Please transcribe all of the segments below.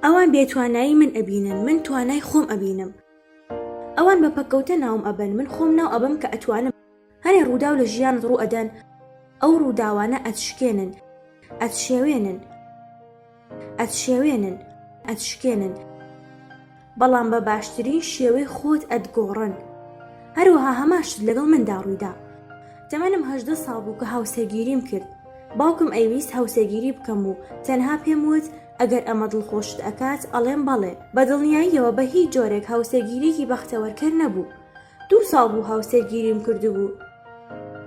ئەوان بێتوانایی من ئەبینن، من توانای خۆم ئەبینم. ئەوان بە پەککەوتە ناوم ئەبەن، من خۆم ناو ئەبەم کە ئەتوانم. هەنێ ڕووداو لە ژیانت ڕوو ئەدەن، ئەو ڕووداوانە ئەتشکێنن، ئەتشێوێنن، ئەتشێوێنن، ئەتشکێنن، بەڵام بە باشترین شێوەی خۆت ئەتگۆڕن. هەروەها هەمان شت لەگەڵ مندا ڕوویدا. تەمەنم 18 ساڵ بوو کە هاوسەرگیریم کرد. باوکم ئەیویست هاوسەرگیری بکەم و تەنها پێم وت ئەگەر ئەمە دڵخۆشت ئەکات ئەڵێم بەڵێ. بە دڵنیاییەوە بە هیچ جۆرێک هاوسەرگیرییەکی بەختەوەرکەر نەبوو. دوو ساڵ بوو هاوسەرگیریم کردبوو.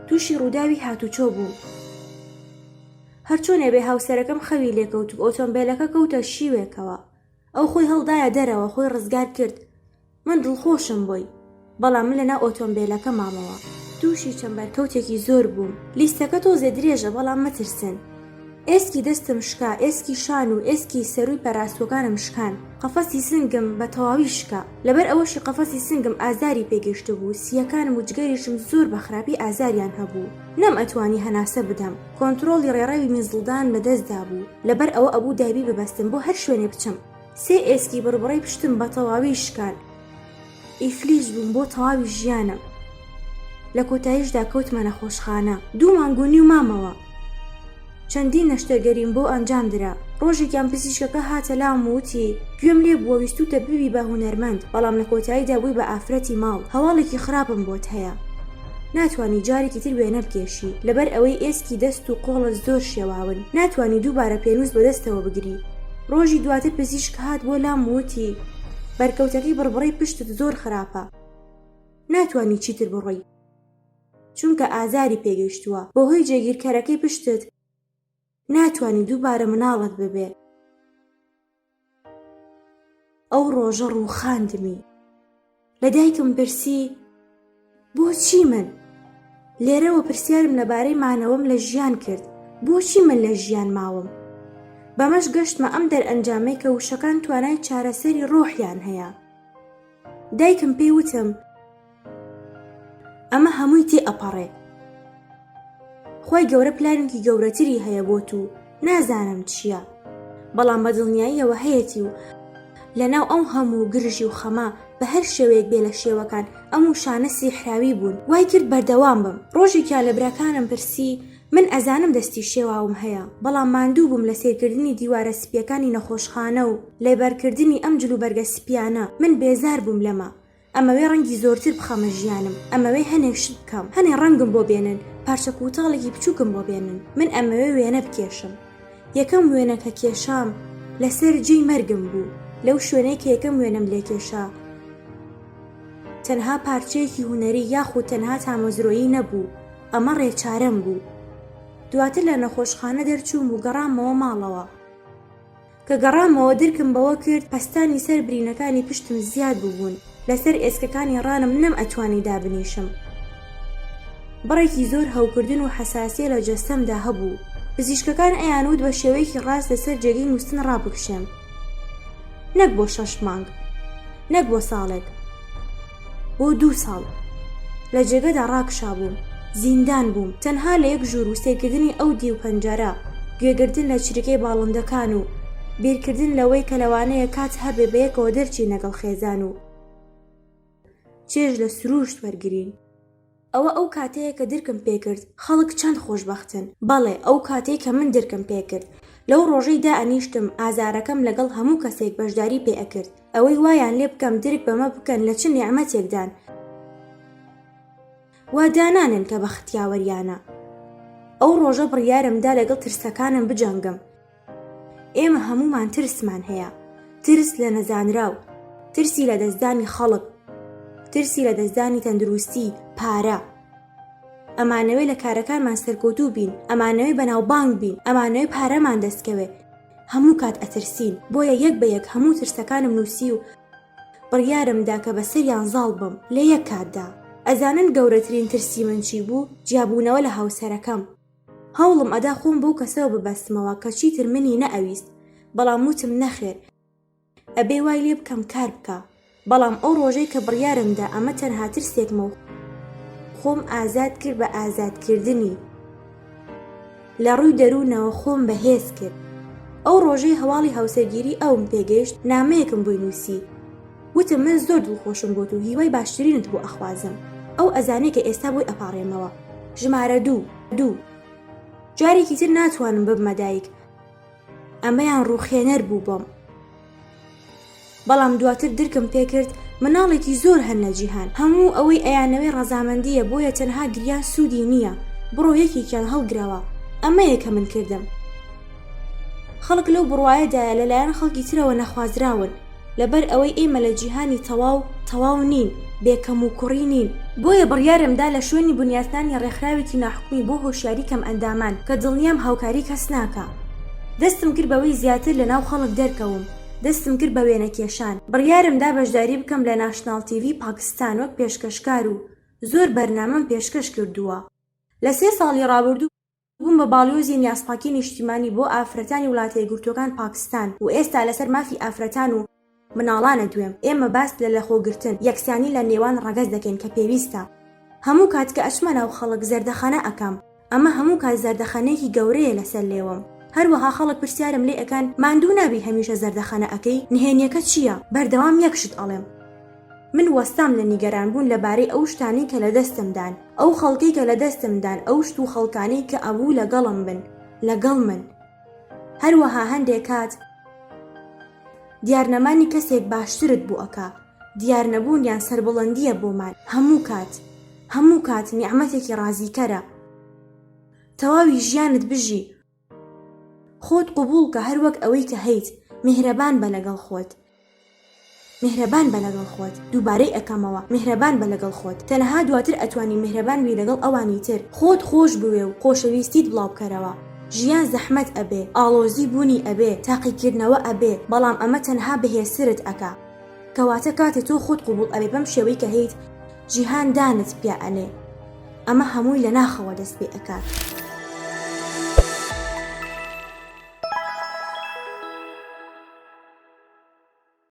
تووشی ڕووداوی هاتوچۆ بووم. هەرچۆنێ بێ هاوسەرەکەم خەوی لێکەوت و ئۆتۆمبێلەکە کەوتە شیوێکەوە. ئەو خۆی هەڵدایە دەرەوە خۆی ڕزگار کرد. من دڵخۆشم بۆی. بەڵام من لەناو ئۆتۆمبێلەکە مامەوە. تووشی چەند بەرکەوتێکی زۆر بووم. لیستەکە تۆزێ درێژە بەڵام مەترسن. ئێسکی دەستم شکا، ئێسکی شان و ئێسکی سەرووی پەراسووەکانم شکان. قەفەسی سنگم بە تەواوی شکا. لەبەر ئەوەشی قەفەسی سنگم ئازاری پێگەیشتبوو، سییەکانم و جگەریشم زۆر بە خراپی ئازاریان هەبوو. نەمئەتوانی هەناسە بدەم. کۆنترۆڵی ڕێڕەوی میزڵدان لە دەست دابوو. لەبەر ئەوە ئەبوو دایبی ببەستم بۆ هەر شوێنێ بچم. سێ ئێسکی بڕبڕەی پشتم بە تەواوی شکان. ئیفلیج بووم بۆ تەواوی ژیانم. لە کۆتاییشدا کەوتمە نەخۆشخانە. دوو مانگ و نیو مامەوە. چەندین نەشتەرگەریم بۆ ئەنجام درا. ڕۆژێکیان پزیشکەکە هاتە لام و وتی، گوێم لێ بووە ویستووتە ببی بە هونەرمەند، بەڵام لە کۆتاییدا بووی بە ئافرەتی ماڵ. هەواڵێکی خراپم بۆت هەیە. ناتوانی جارێکی تر وێنە بکێشی، لەبەر ئەوەی ئێسکی دەست و قۆڵت زۆر شێواون. ناتوانی دووبارە پێنووس بەدەستەوە بگری. ڕۆژی دواتر پزیشک هات بۆ لام و وتی، بەرکەوتەکەی بڕبڕەی پشتت زۆر خراپە. ناتوانی چیتر بڕۆی. چونکە ئازاری پێگەیشتووە. بەهۆی جێگیرکەرەکەی پشتت ناتوانی دووبارە مناڵت ببێ. ئەو ڕۆژە ڕووخاندمی. لە دایکم پرسی، بۆچی من؟ لێرەوە پرسیارم لەبارەی مانەوەم لە ژیان کرد، بۆچی من لە ژیان ماوم؟ بەمەش گەشتمە ئەم دەرئەنجامەی کە وشەکان توانای چارەسەری ڕۆحیان هەیە. دایکم پێی وتم، ئەمە هەمووی تێ ئەپەڕێ. خوای گەورە پلانێکی گەورەتری هەیە بۆت و نازانم چییە، بەڵام بە دڵنیاییەوە هەیەتی و لەناو ئەو هەموو گرژی و خەمە بە هەر شێوەیەک بێ لە شێوەکان ئەم وشانە سیحراوی بوون وای کرد بەردەوام بم. ڕۆژێکیان لە براکانم پرسی من ئەزانم دەستی شێواوم هەیە، بەڵام ماندوو بووم لە سەیرکردنی دیوارە سپییەکانی نەخۆشخانە و لەبەرکردنی ئەم جلوبەرگە سپییانە، من بێزار بووم لەمە، ئەمەوێ ڕەنگی زۆرتر بخەمە ژیانم، ئەمەوێ هەنێک شت بکەم، هەنێ ڕەنگم بۆ بێنن، پارچە کووتاڵێکی بچووکم بۆ بێنن، من ئەمەوێ وێنە بکێشم. یەکەم وێنە کە کێشام، لەسەر جێی مەرگم بوو، لەو شوێنەی کە یەکەم وێنەم لێ کێشا، تەنها پارچەیەکی هونەری یاخود تەنها تامەزرۆیی نەبوو، ئەمە ڕێچارەم بوو. دواتر لە نەخۆشخانە دەرچووم و گەڕامەوە ماڵەوە. کە گەڕامەوە درکم بەوە کرد پەستانی سەر برینەکانی پشتم زیاد بووبوون، لەسەر ئێسکەکانی ڕانم نەمئەتوانی دابنیشم. بڕێکی زۆر هەوکردن و حەساسیە لە جەستەمدا هەبوو. پزیشکەکان ئەیانوت بە شێوەیەکی ڕاست لەسەر جێگەی نووستن ڕابکشێم. نەک بۆ شەش مانگ، نەک بۆ ساڵێک، بۆ دوو ساڵ. لە جێگەدا ڕاکشابووم، زیندان بووم، تەنها لە یەک ژوور و سەیرکردنی ئەو دیو پەنجەرە، گوێگرتن لە چریکەی باڵندەکان و بیرکردن لەوەی کە لەوانەیە کات هەبێ بەیەکەوە دەرچین لەگەڵ خێزان و چێژ لە سرووشت وەرگرین. ئەوە ئەو کاتەیە کە درکم پێکرد خەڵک چەند خۆشبەختن. بەڵێ، ئەو کاتەی کە من درکم پێکرد. لەو ڕۆژەی دائەنیشتم ئازارەکەم لەگەڵ هەموو کەسێک بەشداری پێ ئەکرد. ئەوەی وایان لێ بکەم درک بەمە بکەن لە چ نیعمەتێکدان. وا دانانێن کە بەخت یاوەریانە. ئەو ڕۆژە بڕیارم دا لەگەڵ ترسەکانم بجەنگم. ئێمە هەموومان ترسمان هەیە، ترس لە نەزانراو، ترسی لەدەستدانی خەڵک، ترسی لەدەستدانی تەندروستی، پارە. ئەمانەوێ لە کارەکانمان سەرکەوتوو بین، ئەمانەوێ بەناوبانگ بین، ئەمانەوێ پارەمان دەستکەوێ. هەموو کات ئەترسین، بۆیە یەک بە یەک هەموو ترسەکانم نووسی و بڕیارم دا کە بەسەریان زاڵ بم لە یەک کاتدا. ئەزانن گەورەترین ترسی من چی بوو؟ جیابوونەوە لە هاوسەرەکەم. هەوڵم ئەدا خۆم بەو کەسەوە ببەستمەوە کە چیتر منی نەئەویست، بەڵام وتم نەخێر، ئەبێ وای لێ بکەم کار بکا. بەڵام ئەو ڕۆژەی کە بڕیارم دا ئەمە تەنها ترسێکمە و خۆم ئازاد کرد بە ئازادکردنی لە ڕووی دەروونەوە خۆم بەهێز کرد. ئەو ڕۆژەی هەواڵی هاوسەرگیری ئەوم پێگەیشت نامەیەکم بۆی نووسی وتم من زۆر دڵخۆشم بۆت و هیوای باشترینت بۆ ئەخوازم ئەو ئەزانێ کە ئێستا بۆی ئەپاڕێمەوە ژمارە دوو دوو جارێکی تر ناتوانم ببمە دایک ئەمەیان ڕووخێنەر بوو بۆم. بەڵام دواتر درکم پێکرد مناڵێکی زۆر هەن لە جیهان هەموو ئەوەی ئەیانەوێ ڕەزامەندییە بۆیە تەنها گریان سوودی نییە بڕۆ یەکێکیان هەڵگرەوە ئەمەیە کە من کردم. خەڵک لەو بڕوایەدایە لەلایەن خەڵکی ترەوە نەخوازراون لەبەر ئەوەی ئێمە لە جیهانی تەواو تەواو نین، بێ کەموکوڕی نین، بۆیە بڕیارم دا لە شوێنی بنیاتنانی ڕێکخراوێکی ناحکومی بۆ هۆشیاری کەمئەندامان کە دڵنیام هاوکاری کەس ناکا. دەستم کرد بەوەی زیاتر لە ناو خەڵک دەرکەوم، دەستم کرد بە وێنەکێشان، بڕیارم دا بەشداری بکەم لە National TV پاکستان وەک پێشکەشکار و زۆر بەرنامەم پێشکەش کردووە. لە سێ ساڵی ڕابردوو بووم بە باڵیۆزی نیازپاکی نیشتیمانی بۆ ئافرەتانی وڵاتەیەکگرتووەکان پاکستان و ئێستا لەسەر مافی ئافرەتان و مناڵان ئەدوێم، ئێمە باس لە لەخۆگرتن، یەکسانی لە نێوان ڕەگەز دەکەین کە پێویستە. هەموو کات کە ئەچمە ناو خەڵک زەردەخەنە ئەکەم، ئەمە هەموو کات زەردەخەنەیەکی گەورەیە لەسەر لێوم. هەروەها خەڵک پرسیارم لێ ئەکەن ماندوو نابی هەمیشە زەردەخەنە ئەکەی، نهێنیەکە چییە؟ بەردەوام یەک شت ئەڵێم. من وەستام لە نیگەران بوون لەبارەی ئەو شتانەی کە لەدەستم دان، ئەو خەڵکەی کە لەدەستم دان، ئەو شت و خەڵکانەی کە ئەبوو لەگەڵم بن، لەگەڵمن. هەروەها هەندێ کات دیارنەمانی کەسێک باشترت بۆ ئەکا، دیارنەبوونیان سەربڵندییە بۆمان، هەموو کات، هەموو کات نیعمەتێکی ڕازیکەرە. تەواوی ژیانت بژی، خۆت قبوڵ کە هەر وەک ئەوەی کە هەیت، میهرەبان بە لەگەڵ خۆت. میهرەبان بە لەگەڵ خۆت، دووبارەی ئەکەمەوە، میهرەبان بە لەگەڵ خۆت، تەنها دواتر ئەتوانی میهرەبان بی لەگەڵ ئەوانی تر، خۆت خۆش بوێ و خۆشەویستیت بڵاو بکەرەوە، ژیان زەحمەت ئەبێ، ئاڵۆزی بوونی ئەبێ، تاقیکردنەوە ئەبێ، بەڵام ئەمە تەنها بەهێزترت ئەکا. کەواتە کاتێ تۆ خۆت قبوڵ ئەبێ بەم شێوەی کە هەیت، جیهان دانت پیا ئەنێ. ئەمە هەمووی لە ناخەوە دەست پێ ئەکات.